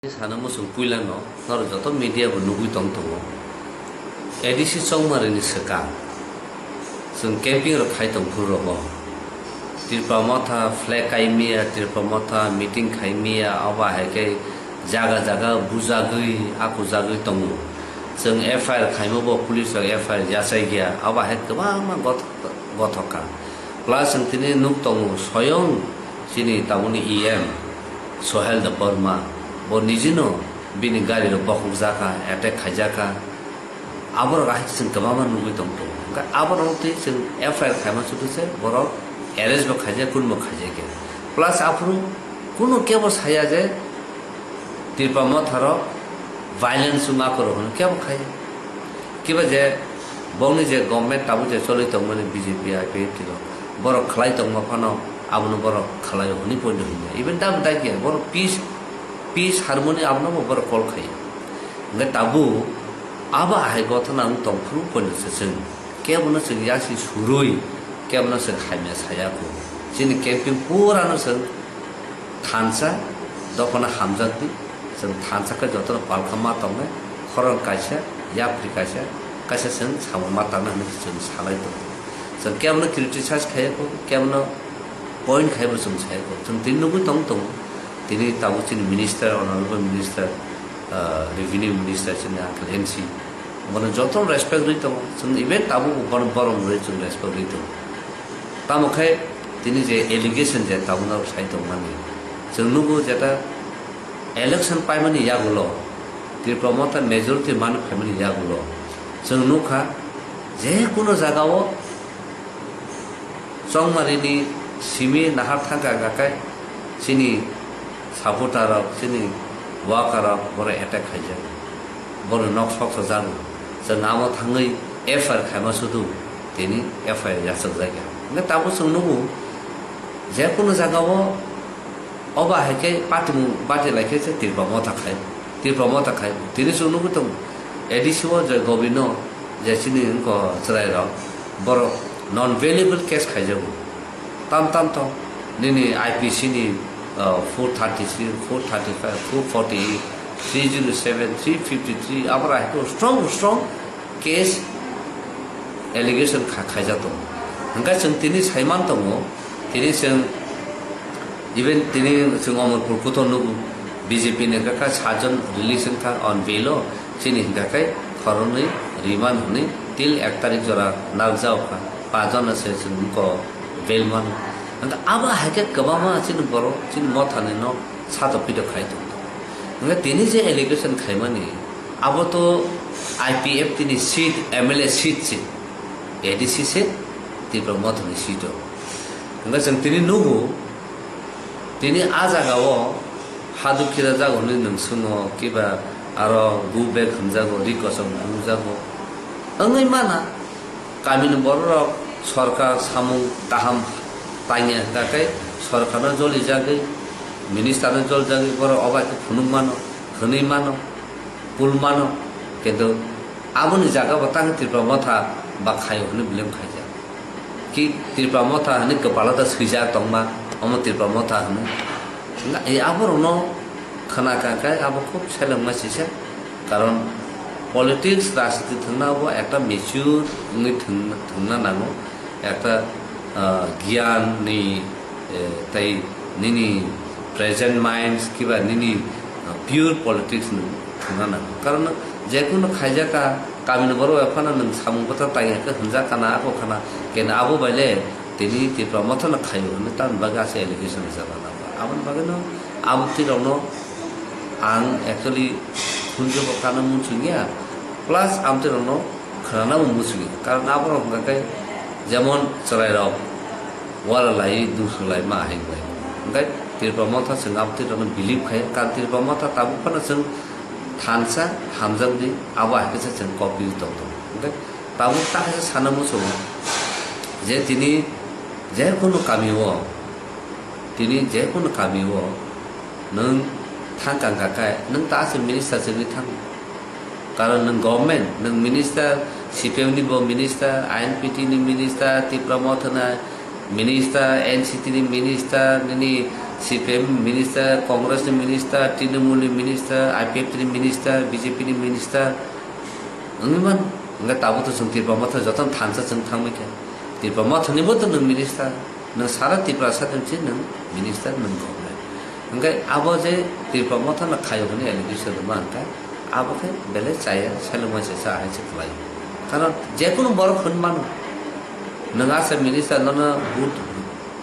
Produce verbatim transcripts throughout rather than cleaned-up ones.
Sana muchung puilano norok joto media bo nugwi tong tongo. A D C Chongmarini swkang chwng camping rok khai tong phuru rogo. Tripura Motha flag kai miya, Tripura Motha meeting khai miya, obo hai khe jaga jaga bujagwi, akujagwi tongo. Chwng F I R khaima bo police rok F I R yachai gya, obo hai kwbangma gothok, gothok kha. Plus chwng tini nuk tongo, soyong chini tabukni E M Sohel Debbarma, bo nijino bini gari rok bokhok jakha, attack khaijak kha. Aborok ahai chwng kwbangma nugwi tong tongo. Hwnkhe aborok twi chwng F I R khaima chutu se borok arrest bo khaijak, kunbo khaijak ya. Plus aphuru kunu kebo saya je Tripura Motha rok violence wngma koro hwnwi kebo khai. Kiba je bongni je government tabuk je choli tongmani B J P, I P F T rok, borok khlai tongma phano abono borok khlai hwnwi poito hwnya. Even dam dai khe borok peace, peace harmony abono bo borok call khai. Hwnkhe tabuk abo ahai gothana wng tong phuru poito se chwng. Kebono chwng yasi surui, kebono chwng hamya saya kho. Chini camping purano chwng thansa, dophano hamjakdi, chwng thansa khe jotono palkha ma tongnai, khorang kaisa, yapri kaisa, kaisa chwng samung ma tangna hwnwi chwng salai tongo. Chwng kebono criticize khaiya kho, kebono point khaibo chwng saya kho. Chwng tini nugwi tong tongo, tini tabuk chini minister, honorable minister, ah, revenue minister chini uncle M C, bono jotono respect rwi tongo. Chwng even tabuk bono borom rwi chwng respect rwi tongo. Tamo khe tini je allegation je tabukno sai tongmani, chwng nugo jeta election paimani yagulo, Tripura Motha majority mani phaimani yagulo, chwng nukha je kuno jagao Chongmarini simi nahar thangka hwnkha khe chini supporter rok, chini worker rok bono attack khaijak, bono nok sok sajago. Chwng amo thangwi F I R khaima sudu tini F I R yachakjak ya. Hwnkhe tabuk chwng nugo je kuno jagao obo hai khe patimung bati lai khe se Tripura Motha khai, Tripura Motha khai. Tini chwng nugwi tongo A D C o je Gobino je chini wngkha chwrai rok, borok non bailable case khaijago. Tam tam to nini I P C ni, uh, four thirty-three, four thirty-five, four forty-eight, three zero seven, three fifty-three, abora hai khe strong strong case allegation kha-, khaijak tongo. Hwnkhe chwng tini saiman tongo, tini chwng even tini chwng Omorpur kuto nugo B J P ni hwnkha khe sajon release wngkha on bail o, chini hwnkha khe khoroknwi remand hwnwi til ek tarik jora narwkjak kha, pajon se chwng ko bail mano. Hwnkhe abo hai khe kwbangma chini borok chini mothani no satok pitok khai tong. Hwnkhe tini je allegation khaimani, abo to I P F T ni seat, M L A seat se, A D C se, Tipra Mothani seat o. Hwnkhe chwng tini nugo, tini a jaga o haduk kira jago hwnwi nwng swngo, kiba aro go back hwnjago, ri kosom hwnjago. Wngwi mana, kamini bororok sorkar samung kaham tangya hwnkha khe sorkarno jolijagwi, ministerno jolijagwi borok obo hai khe phunuk mano, hwnwi mano, kul mano, kintu aboni jaga bo tang Tipra Motha ba khaio hwnwi blame khaijak. Ki Tipra Motha hwnwi kwpalo ta swijak tongma, omo Tipra Motha hwnwi. Nga-, e aborokno khna kha khe abo khub selengma sisa, karon politics, rajniti thwngna abo ekta mature wngwi thwng-, thwngna nango, ekta, ah, giyan ni, eh, tei nini present minds kiba nini, ah, pure politics ni thwngna nango. Karon je kunu khaijak kha, kamini borok bai phano nwng samung bwtha tangya khe hwnjak khana, ako khana, keno abo bai le tini Tipra Motha no khaio hwnwi tamni bagwi aswk allegation rijak rwna. Aboni bagwino amtwi rokno ang actually khunju bo kano muchungya, plus amtwi rokno khwnanabo muchungya, karon aborok hwnkha khe jemon chwrairok wala lai dusuk lai ma hai wngkha. Hwnkhe Tipra Motha chwng amtwi rokno believe khai, karon Tipra Motha tabuk phano chwng thansa hamjakdi, abo hai khe chwng kok biwi tong tongo. Hwnkhe tabuk ta khe sana muchungo je tini je kunu kami o, tini je kunu kami o nwng thang kang kha khe nwng ta se minister se wngwi thang. Karon nwng government, nwng minister, C P M ni bo minister, I N P T ni minister, Tipra Motha ni minister, N C T ni minister, nini C P M minister, Congress ni minister, Trinamool ni minister, I P F T ni minister, B J P ni minister wngwi man. Hwnkhe tabuk to chwng Tipra Motha jotono thansa chwng thangbai kha. Tipra Motha ni bo to nwng minister, nwng sara Tiprasa ni se nwng minister, nwng government. Hwnkhe abo je Tipra Motha no khayo hwnwi allegation rwma hwnkhe abo khe belai chaya selengma se cha hai se khlai. Karon jekunu borok hwn mano. Nwng asa minister nono vote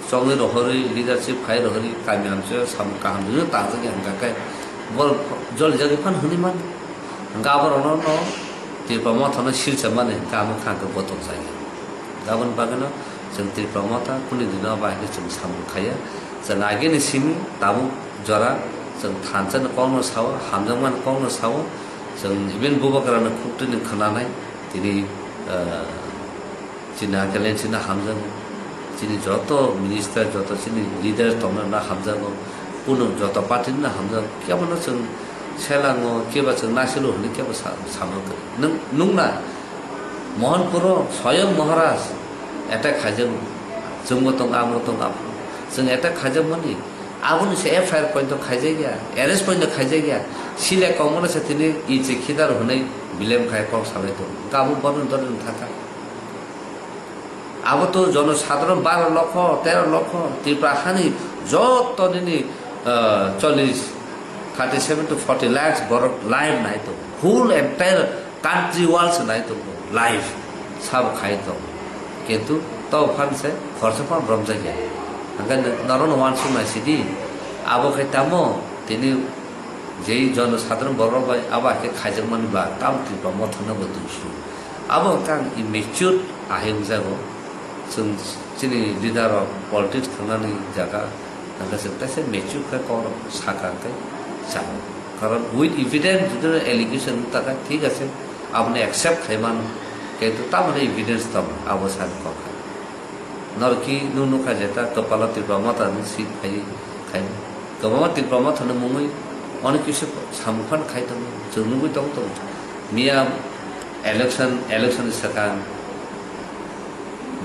chongwi rohorwi, leadership khai rohorwi, kami amchaio samung kaham rwwi tangjak ya hwnkha khe borok jolijagwi phano hwnwi mano. Hwnkhe aborokno no Tipra Motha no silsa mani hwnkhe amo kha hwnkhe gotok jagwi. Aboni bagwino chwng Tipra Motha kuni dino bai hwnkhe chwng samung khaiya. Chwng agini simi tabuk jora chwng thansa ni kokno sao, hamjakmani kokno sao, chwng even bubagrano khuktwini khwnanai tini, ah, chini Nagaland chini hamjago, chini joto minister, joto chini leader tongna na hamjago, kunu joto party na hamjago, kebono chwng selango, keba chwng nasilo hwnwi kebo sa-, samung kwrwi. Nwng, nwngna Mohanpuro Swayam Maharaj attack khaijago, chwngbo tong, amo tong, amo. Chwng attack khaijakmani, aboni se F I R point khaijak ya, arrest point khaijak ya, sile kongmano se tini ichi khidar hwnwi bilem khai kok salai tongo. Gabo bono dole thangkha. Abo to jono sadharon baro lokho, tero lokho, Tripura hani joto nini, ah, chollish, thirty seven to forty lakhs borok live nai tongo. Whole entire country world se nai tongo live. Sabo khai tongo. Kintu to phan se khorsa phan romjak ya. Hwnkhe norokno uansuk nai sidi. Abo khai tamo tini jei jono sadharon borok bai abo hai khe khaijakmani ba tamo Tripura Motha no bo duksu. Abo hwnkhe ang immature ahai wngjago. Chwng chini leader rok politics thangnani jaga hwnkhe chwng teisa mature khe kok rok sakha hwnkhe chao. Karon with evidence jodi allegation wngkha khe thik ase, aboni accept khai mano. Kintu tamoni evidence tamo abo sani kok kha. Norki nung nukha jeta kwpalo Tripura Motha ni seat phai khai. Kwbangma Tripura Motha ni mungwi onek kisu samung phan khai tongo. Chwng nugwi tong tongo. Miya election, election ni swkang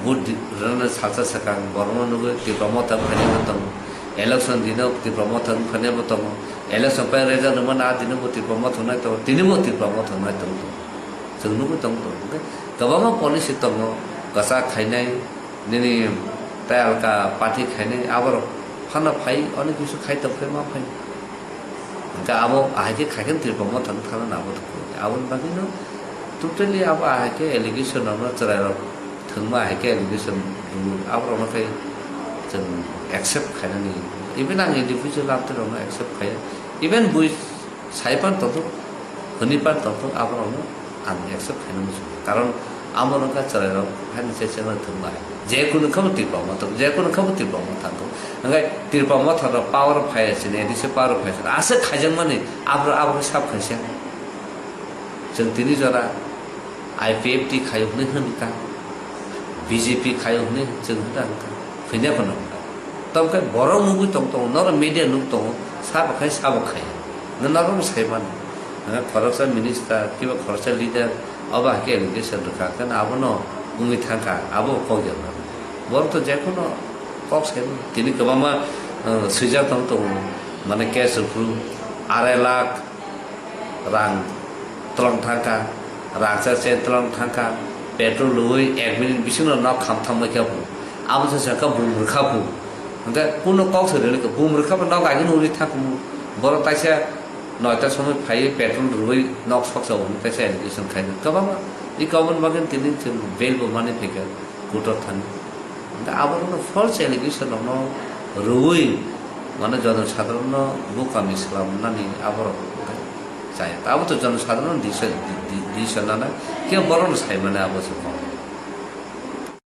vote di-, rwna salsa swkang borokno nugwi Tripura Motha phai bo tongo. Election dino Tripura Motha phai bo tongo. Election pai result rwmani a dino bo Tripura Motha nai tongo. Tini bo Tripura Motha nai tongo. Chwng nugwi tong tongo. Hwnkhe kwbangma policy tongo, kwchak khainai, nini tei alka party khainai, aborok phano phai, onek kisu khai tong khe ma phai. Hwnkhe abo ahai khe khai khe Tripura Motha wng thangna abo to khlai. Aboni bagwino totally abo ahai khe allegation rokno chwrairok thwngma ahai khe allegation rw, aborokno khai chwng accept khainani. Even ang individual amtwi rokno accept khaiya. Even bui Sai pan tongthok, hwnwi pan tongthok, aborokno ang accept khaina muchungo. Karon amo wngkha chwrairok haini chechengno thwngma hai. Jekunu khe bo Tripura Motha, jekunu khe bo Tripura Motha thangkho. Hwnkhe Tripura Motha rok power phai sini, A D C power phai sini. Aswk khaijakmani, aborok, aborok sab khaisa. Chwng tini jora I P F T khaio hwnwi hwnkha, B J P khaio hwnwi chwng hwnwi hwnkha, hwnya phano hwnkha. Tamo khe borok nugwi tong tongo, norok media nuk tongo, sabo khai, sabo khai. Norok no sai mano. Khoroksa minister, kiba khoroksa leader, obo hai khe allegation rwkha, khe abono wngwi thangkha, abo kok ya mano. Borok to jekhuno kok sai mano. Tini kwbangma, uh, swijak tong tongo, mane case rwphuru arai lakh, rang tlong thangkha, rangchak chen tlong thangkha, petrol rwui ek minute bisingo nok kham thangbai kha bo. Abo se sakha bum rwkha bo. Hwnkhe kuno kok se rwlai kha, bum rwkha bo nok agini uri thang kumu. Borok taisa noita somoi phaiwi petrol rwui nok soksa bo taisa allegation khaina. Kwbangma i kobon bagwi tini chwng bail bo manwi phaikha. Kutor thani. Hwnkhe aborokno false allegation rokno rwui, mane, jonosadharonno bukami swlamnani aborok chaya. Abo to jonosadharon disa-, di-, di-, disa nana, khe borokno sai mane abo se kok.